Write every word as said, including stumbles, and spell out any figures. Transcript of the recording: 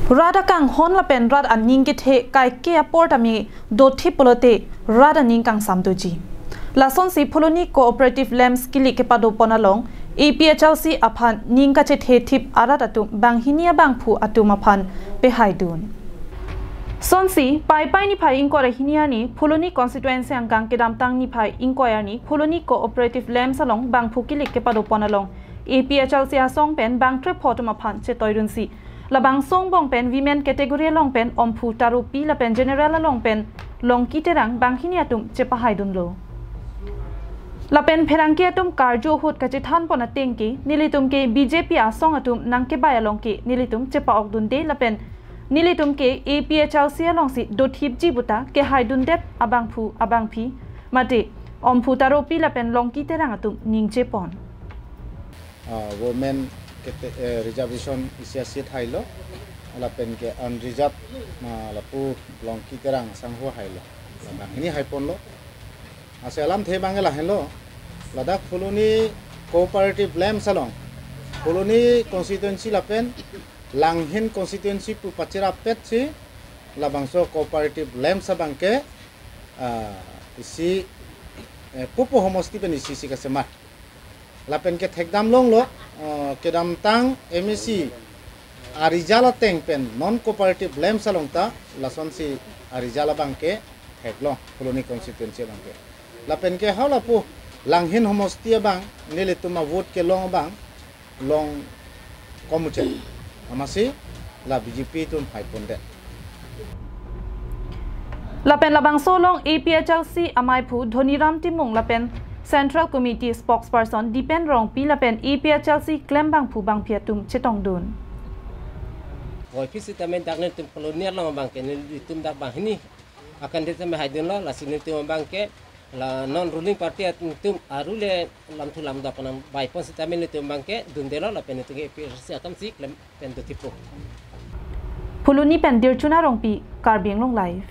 Rat akanghon lapen rat aning kethe kaike apor tame dothip pulote rat aning kangsam doji. Lasonsi Phuloni Cooperative Lamps kilik kepadopon along A P H L C aphan ning kachethe thip arat atum banghini abangphu atum aphan pehaidun. Sonsi Paipai niphai ingkoi ra hini arni Phuloni constituency angkang kedamtang niphai ingkoi arni Phuloni Cooperative Lamps along bangphu kilik kepadopon along A P H L C asong pen bangkrepho atum aphan chetoidunsi labangso angbong pen women category along pen Omphu Taropi lapen general along pen Longki Terang banghini atum chepahaidunlo. Lapen pherangke atum karju ahut kachethanpon ateng ke nelitum ke B J P asong atum nangkebai along ke nelitum chepa-okdunde lapen nelitum ke A P H L C alongsi dothipji puta kehaidundet abangphu abangphi mate Omphu Taropi lapen Longki Terang atum ningjepon. Ah, women kete, eh, reservation isi a-seat hailo, lapen ke unreserved, ah, lapu Longki Terang asangho hailo. Labang hini haiponlo. Ase alamthe abang ke lahenlo. Ladak Phuloni Cooperative Lamps along, Phuloni constituency lapen Langhin constituency pu pachirapetsi labangso Cooperative Lamps abang ke, ah, isi, eh, pupo homosti pen isi isi kasemar. Lapen ke thekdam longlo, eh, kedamtang M A C a-result ateng pen non cooperative lamps along ta lasonsi a-result abang ke theklong Phuloni constituency abang ke. Lapen ke halapu Langhin homosti abang nelitum a-vote kelong abang long komuche. Amatsi la B J P atum haipondet. Lapen labangso along A P H L C amaiphu Dhoniram Timung lapen Central Committee spokesperson Dipen Rongpi lapen A P H L C klembangphu bangphi atum chetongdun. Voiphit sitame dak nelitum Phuloni along abang ke nelitum dak banghini akan dia tame haidunlo, lasi nelitum abang ke la non ruling party atum arule lamthu lamdap nangbaipon sitame nelitum abang ke dundelo lapen nelitum ke A P H L C akamsi klem pen dothipo. Phuloni pen Dirchuna Rongpi, Karbi Anglong Live.